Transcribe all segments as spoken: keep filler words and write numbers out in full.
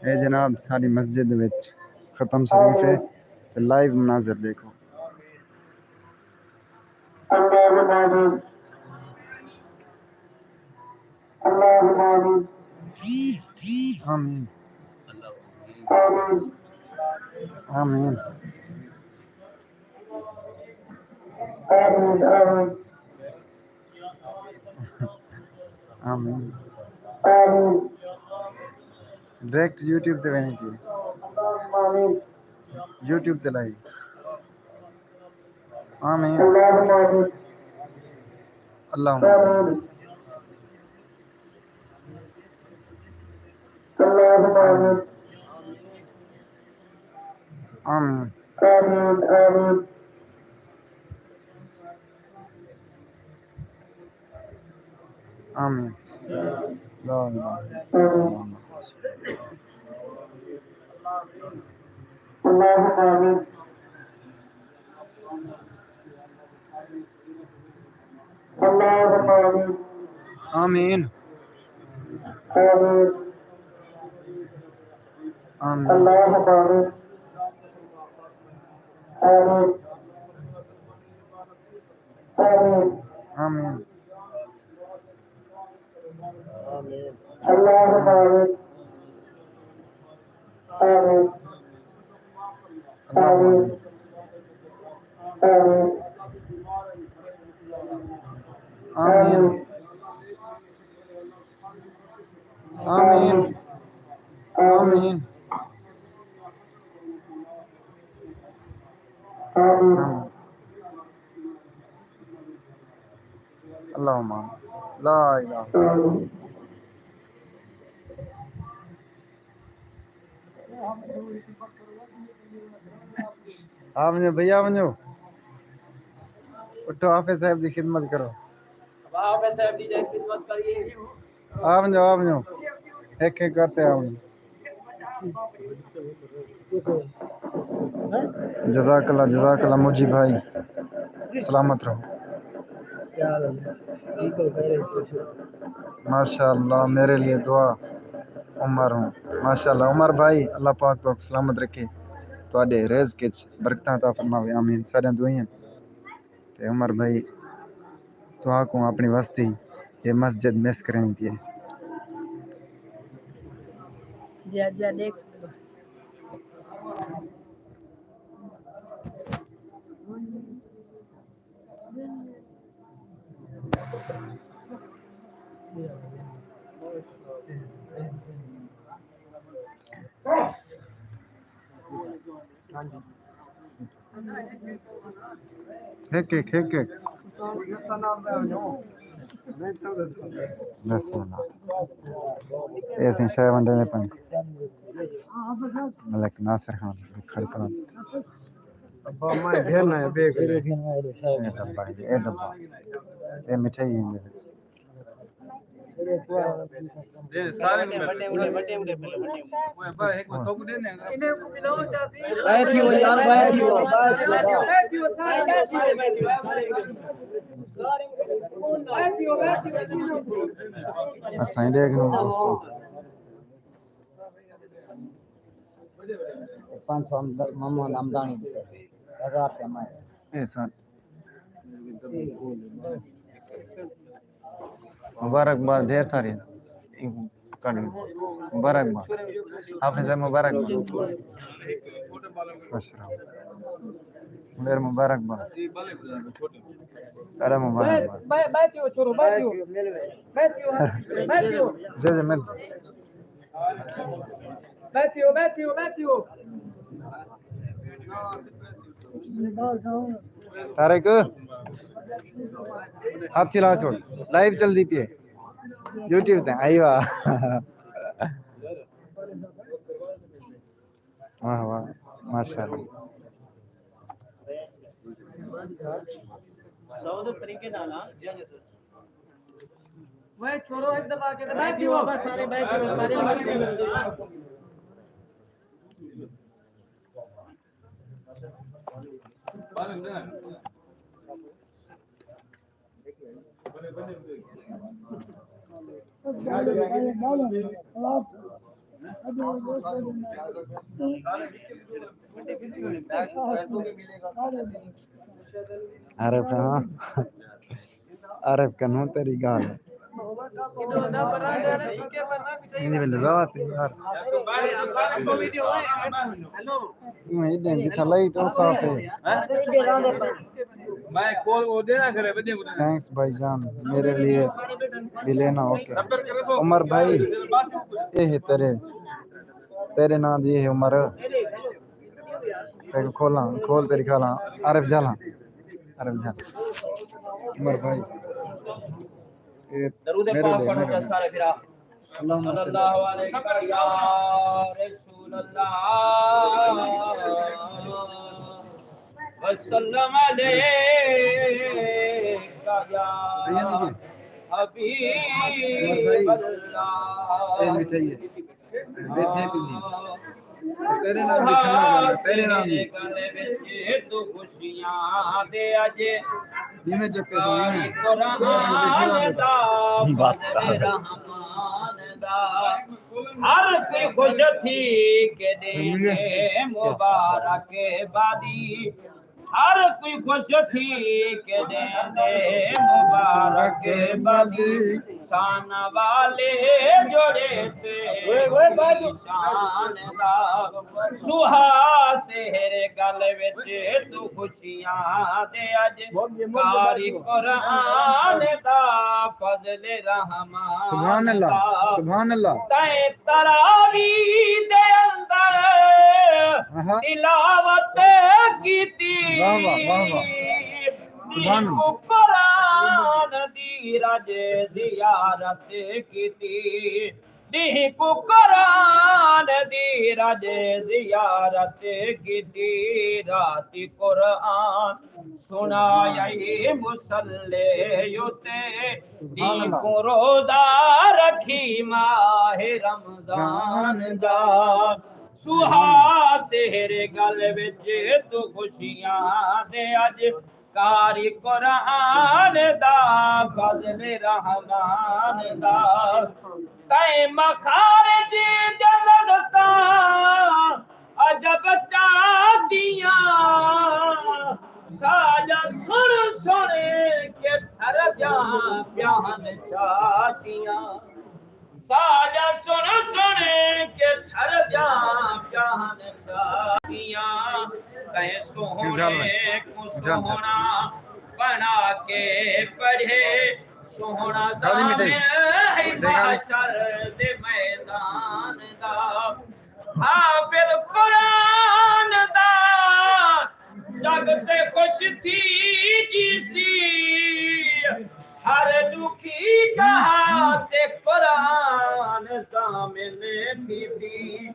اے جناب، ساری مسجد وچ ختم شریف ہے، تے لائیو مناظر ݙیکھو۔ آمین۔ آمین۔ آمین۔ ڈائریکٹ یوٹیوب تے ویندی پئی۔ یوٹیوب تے لائی۔ آمین۔ اللہم آمین۔ آمین۔ آمین۔ لا الہ الا اللہ۔ آمین۔ آمین۔ آمین۔ آمین۔ آمین۔ آمین۔ آمین۔ آمین۔ اللہم آمین۔ لا الہ الا اللہ۔ آ ونڄو بھئی، آ ونڄو۔ اٹھو، حافظ صاحب دی خدمت کرو۔ حافظ صاحب دی جائے خدمت کریے۔ آ ونڄو، آ ونڄو۔ ہک ہک کر تے آ ونڄو۔ جزاک اللہ، جزاک اللہ مجیب بھائی، سلامت رہو۔ ماشاء اللہ، میرے لیے دعا۔ عمر ہوں۔ ماشاء اللہ عمر بھائی، اللہ پاک تہاکوں سلامت رکھے، تہاݙے رزق اچ برکتاں عطا فرماوے، آمین۔ ساݙیاں دعائیں۔ تے عمر بھائی، تہاکوں اپݨی وستی اے مسجد مس کرݨی پئی ہے۔ جیا جیا ݙیکھ سڳدو۔ ہک ہک، ہک ہک۔ بسم اللہ۔ اے اسیں شے ونڈے نے پن۔ ملک ناصر خان کھڑ سلام۔ ابا میں گھن آیا، بے گھن۔ اے ڈبہ ہے، اے ڈبہ۔ اے مٹھائی ہے اندے وچ۔ اساں ہی ݙیکھ لوں دوستو۔ پنج سو آمد-، محمد آمدانی ݙتے، ہزار روپیہ میں۔ اے سر۔ مبارکباد ڈھیر ساری۔ کݙ مبارکباد۔ حافظ صاحب مبارکباد۔ خوش رہو۔ میر مبارکباد۔ ارے مبارکباد۔ بے-، بے-، بیٹھیو چھوڑو، بیٹھیو۔ بیٹھیو، بیٹھیو۔ جی جی، مل۔ بیٹھیو، بیٹھیو، بیٹھیو۔ طارق، ہتھ ہلا چھوڑ، لائیو چلدی پئی ہے یوٹیوب تے۔ آئی واہ۔ واہ واہ، ماشاءاللہ۔ وے چھوڑو ہک دفعہ کے تے بیٹھ تھیو۔ بس سارے بیٹھ تھیو، سارے بیٹھ تھیو۔ عارف، ہاں، عارف کنوں تیری ڳالھ ہے۔ ایندے ویلے رات ہے یار۔ میں ایݙے جتھاں لائٹ او صاف ہے۔ تھینکس بھائی جان، میرے لیے بھی لینا، اوکے۔ عمر بھائی، اے ہے تیرے، تیرے ناں دی اے ہے عمر۔ تیکوں کھولاں، کھول تیری کھالاں۔ عارف جھالاں، عارف جھالاں۔ عمر بھائی، اے درود میرے پاک لیے، پڑھو میرے جا لیے۔ سارے بھرا۔ اللہم صلی صلی اللہ علیہ یا رسول اللہ وسلم علیک یا حبیب اللہ۔ اے مٹھائی ہے۔ بیٹھے پی نہیں۔ تیرے نام دی کھڑا بول، تیرے نام دی۔ گل وچ تو خوشیاں دے اج۔ جی میں چکے سو، جی میں۔ قرآن دا فضل رحمان دا۔ ہر کوئی خوش تھی کے ݙیندے مبارک بادی۔ ہر کوئی خوش تھی کے ݙیندے مبارک بادی۔ شان والے جوڑے تے شان دا۔ سہا سحر گل وچ تو خوشیاں دے اج۔ قاری قرآن دا فضل رحمان سبحان اللہ، دا۔ سبحان اللہ۔ تیں تراویح دے اندر آہا۔ تلاوت کیتی۔ واہ واہ، واہ واہ۔ سبحان اللہ۔ قرآن دی رج زیارت کیتی۔ ݙینہہ کوں قرآن دی رڄ زیارت کیتی، رات قرآن سݨائی مصلی اتے، ݙینہہ کوں روزہ رکھی ماہ رمضان دا۔ سہا سحر گل وچ تو خوشیاں دے اڄ، قاری قرآن دا، فضل رحمان دا۔ تیں مخارج جلد تاں عجب چاتیاں، ساجا سݨ سݨ کے ٹھردیاں پیاں ہن چھاتیاں۔ ساجا سݨ سݨ کے ٹھردیاں پیاں ہن چھاتیاں۔ کہیں سوہݨے کوں سوہݨا بݨا کے پڑھے، سوہݨا ضامن ہے محشر دے میدان دا۔ حافظ قرآن دا جڳ تے خوش تھی جیسی، ہر ݙکھی جاہ تے قرآن ضامن تھیسی۔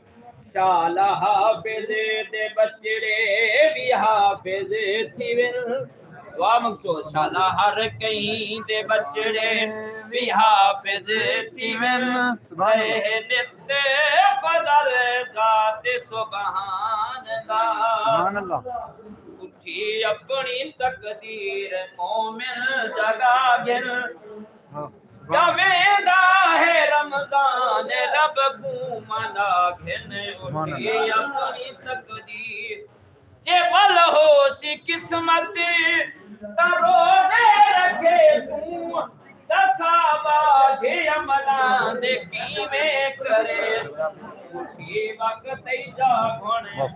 شالا حافظ دے ٻچڑے وی حافظ تھیون۔ واہ مقصود، شالا ہر کہیں دے ٻچڑے وی حافظ تھیون۔ سبحان اللہ۔ اے نت فضل ذات سبحان دا۔ سبحان اللہ۔ اٹھی اپݨی تقدیر مومن جڳا گھن۔ ہاں۔ پیا ویندا ہے رمضان رب کوں منا گھن۔ سبحان اللہ۔ اٹھی اپݨی تقدیر جے ول ہوسی قسمت تاں روزے رکھے توں، ݙسا ٻاجھے عملاں دے کیویں کرے۔ اٹھی وقت ای جاڳݨ بس۔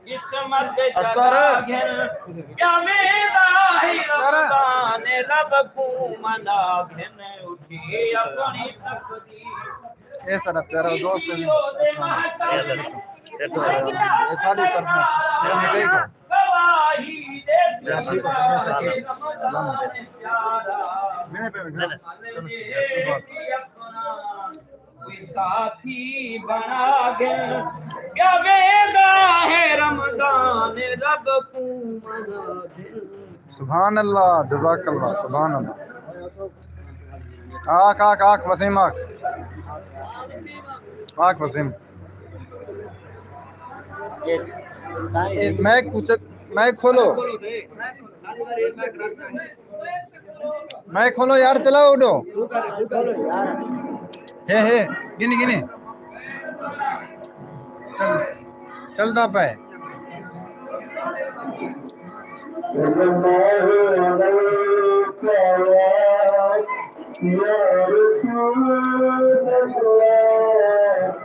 قسمت اختر۔ جڳا گھن، پیا ویندا ہے رمضان رب کوں منا گھن۔ اٹھی اپݨی تقدیر اے ساݙا پیارا دوست ہے۔ اے ساݙی طرفوں۔ اے مٹھائی کھا۔ سلام۔ میرے پہ بھی کھا۔ چلو ٹھیک ہے، کوئی بات نہیں۔ ساتھی بݨا گھن، پیا ویندا ہے رمضان رب کوں منا گھن۔ سبحان اللہ، جزاک اللہ، سبحان اللہ۔ آکھ، آکھ، آکھ، وسیم آکھ۔ آکھ وسیم۔ اے مائیک اچ-، مائیک کھولو۔ میں کھولو یار، چلاؤ اڈو۔ ہے ہے، گنی گنی۔ چل، چلدا پے۔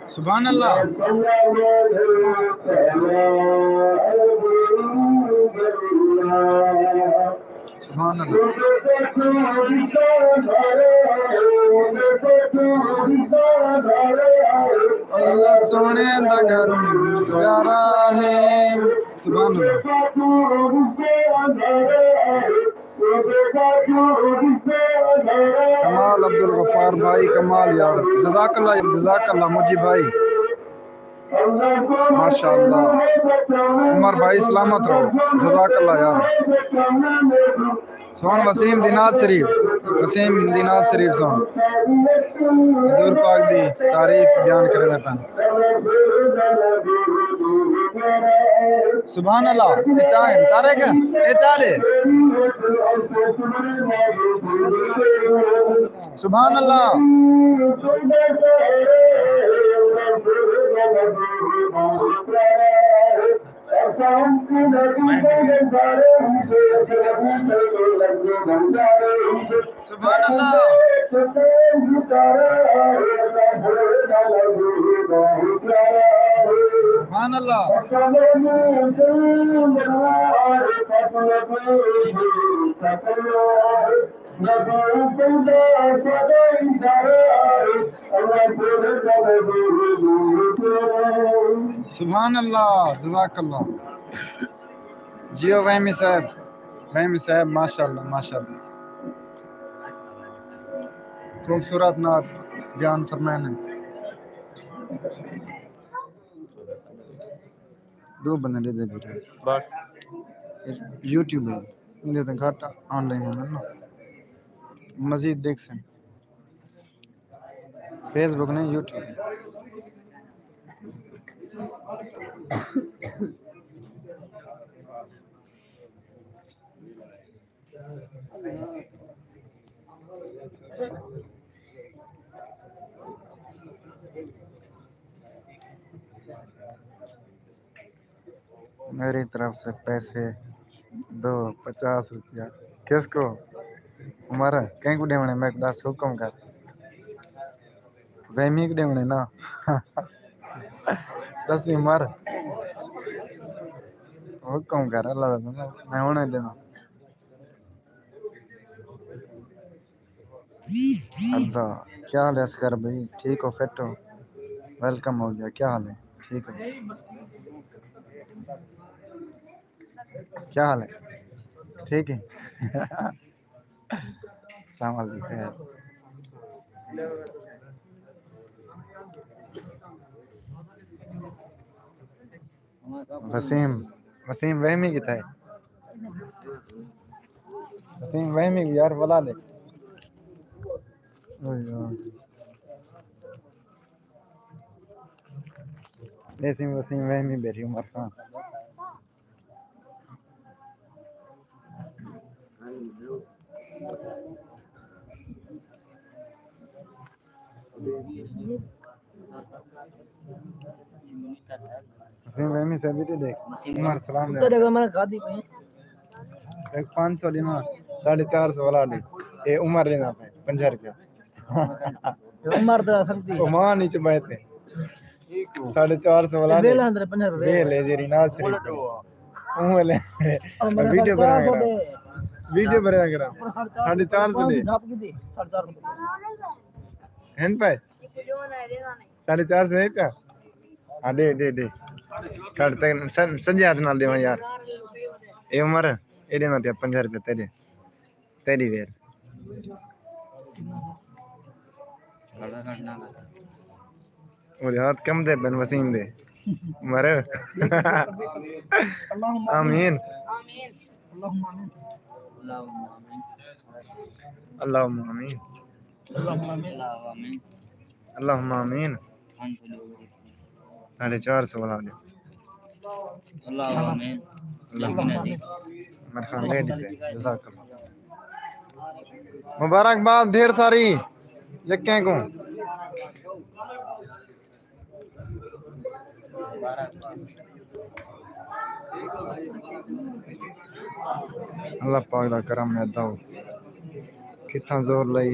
سبحان اللہ۔ سبحان اللہ۔ اللہ سونے دا گھر پیارا ہے۔ سبحان اللہ۔ کمال عبدالغفار بھائی، کمال یار، جزاک اللہ، جزاک اللہ مجیب بھائی۔ ماشاءاللہ۔ عمر بھائی سلامت رہو۔ جزاک اللہ یار۔ سوہݨ وسیم دی نعت شریف، وسیم دی نعت شریف سوہݨ حضور پاک دی تعریف بیان کریندے پن۔ سبحان اللہ۔ اے چاہ ہن، طارق، اے چاہ ݙے۔ سبحان اللہ۔ سبحان اللہ۔ سبحان اللہ۔ سبحان اللہ، جزاک اللہ۔ جیو وہمی صاحب، وہمی صاحب، ماشاءاللہ، ماشاءاللہ۔ خوبصورت نعت بیان فرمائے نے۔ ݙو بندے ݙے دے بیٹھے۔ بس۔ یوٹیوب ہے، ایندے تے گھٹ آن لائن ہوندے نا۔ مزید ݙیکھسن۔ فیس بک نہیں، یوٹیوب۔ میری طرف سے پیسے دو، پچاس روپیہ۔ کس کو؟ عمر، کہیں کو ݙیوݨے؟ میکوں ݙس، حکم کر۔ وہمی کو ݙیوݨے نا۔ ݙسی عمر۔ حکم کر، اللہ دا بندہ، میں ہݨے ݙیواں۔ ادا، کیا حال ہے اصغر بھائی؟ ٹھیک ہو، فٹ ہو؟ ویلکم ہو گیا، کیا حال ہے؟ ٹھیک ہو؟ کیا حال ہے؟ ٹھیک ہے۔ السلام علیکم۔ وسیم، وسیم وہمی کتھا ہے؟ وسیم وہمی یار بلا دے۔ او یار۔ وسیم، وسیم وہمی بیٹھی عمر خان۔ وسیم وہمی سے بیٹے ݙیکھ، عمر سلام دے۔ تیرے کو میں نے کہا دی۔ ایک پانچ سو لینا، ساڑھے چار سو والا ݙے۔ اے عمر لینا پے پنجاہ روپیہ۔ عمر دا سمجھی۔ او ماں نیچے بیٹھے۔ ساڑھے چار سو والا ݙے۔ ویل اندر پنجاہ روپے۔ ویل ہے جیری ناز شریف۔ اوں والے۔ ویڈیو بنا کر۔ ویڈیو بنا کر۔ ساڑھے چار سو ݙے۔ ساڑھے چار سو۔ ہن پے؟ ساڑھے چار سو ہے پیا؟ ہاں، ݙے، ݙے، ݙے۔ کٹ تے سن-، سڄے ہتھ نال ݙیواں یار۔ اے عمر، اے ݙینا پیا پنجاہ روپے تیݙے۔ تیݙی ویر۔ اورے ہتھ کمدے پن وسیم دے۔ عمر۔ آمین۔ اللہم آمین۔ اللہم آمین۔ اللہم آمین۔ ساڑھے چار سو والا ݙے۔ اللہ آمین۔ اللہ۔ عمر خان ݙے ݙتے۔ جزاک اللہ۔ مبارکباد ڈھیر ساری یکیں کوں۔ اللہ پاک دا کرم ہے، داؤ کتھاں زور لئی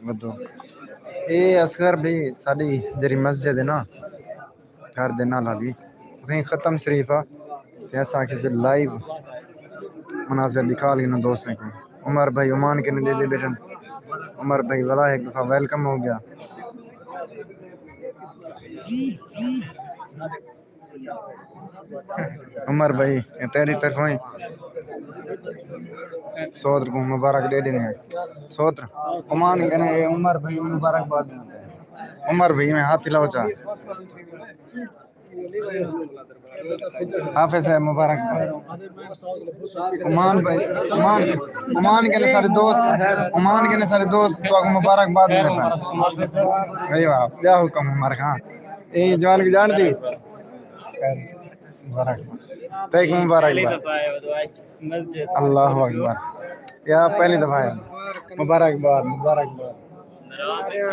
ودو۔ اے اصغر بھی ساڈی جڑی مسجد ہے نا، گھر دے نال والی، اتھیں ختم شریف آ، تے اساں آکھیا سی لائیو مناظر ݙکھا گھنوں دوستیں کوں۔ عمر بھائی عمان کنے ݙیہدے ٻیٹھن۔ عمر بھائی والا ہک دفعہ ویلکم ہو ڳیا۔ عمر بھائی، اے تیݙی طرفوں ہی سوتر کوں مبارک ݙے ݙیندے ہیں۔ سوتر، عمان کنے اے عمر بھائی مبارکباد ݙیندے ہیں۔ عمر بھائی میں ہاتھ ہلاؤ چا۔ حافظ ہے، مبارکباد۔ عمان بھائی، عمان، عمان کنے سارے دوست، عمان کنے سارے دوست تہاکوں مبارکباد ݙیندے پئے۔ بھائی واہ، ٻیا حکم عمر خان۔ اے جوان کوں ڄاݨدی؟ مبارک۔ تیکوں مبارکباد۔ اللہ اکبر۔ یا پہلی دفعہ ہے۔ مبارکباد، مبارکباد۔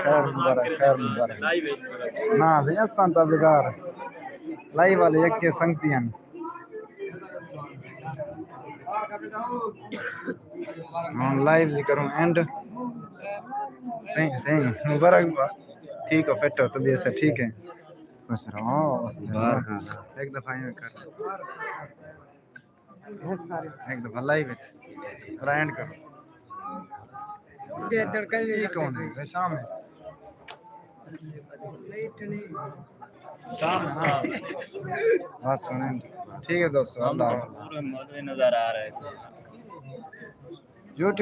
خیر مبارک، خیر مبارک۔ نہ سئیں، اساں تاں بیکار۔ لائیو والے یکے سنگتی ہن۔ ہݨ لائیو دی کروں اینڈ۔ سئیں، سئیں، مبارکباد۔ ٹھیک ہو، فٹ ہو، طبیعت سے ٹھیک ہے؟ خوش رہو۔ مبارک۔ ہک دفعہ ایویں کر۔ ہک دفعہ لائیو وچ اینڈ کرو۔ جے تڑکا بھی یہ کون ہے؟ یہ شام ہے۔ شام ہے، ہاں۔ بس ہݨ ٹھیک ہے دوستو، اللہ حافظ۔ پورے مزے نظر آ رہے تھے۔ یوٹیوب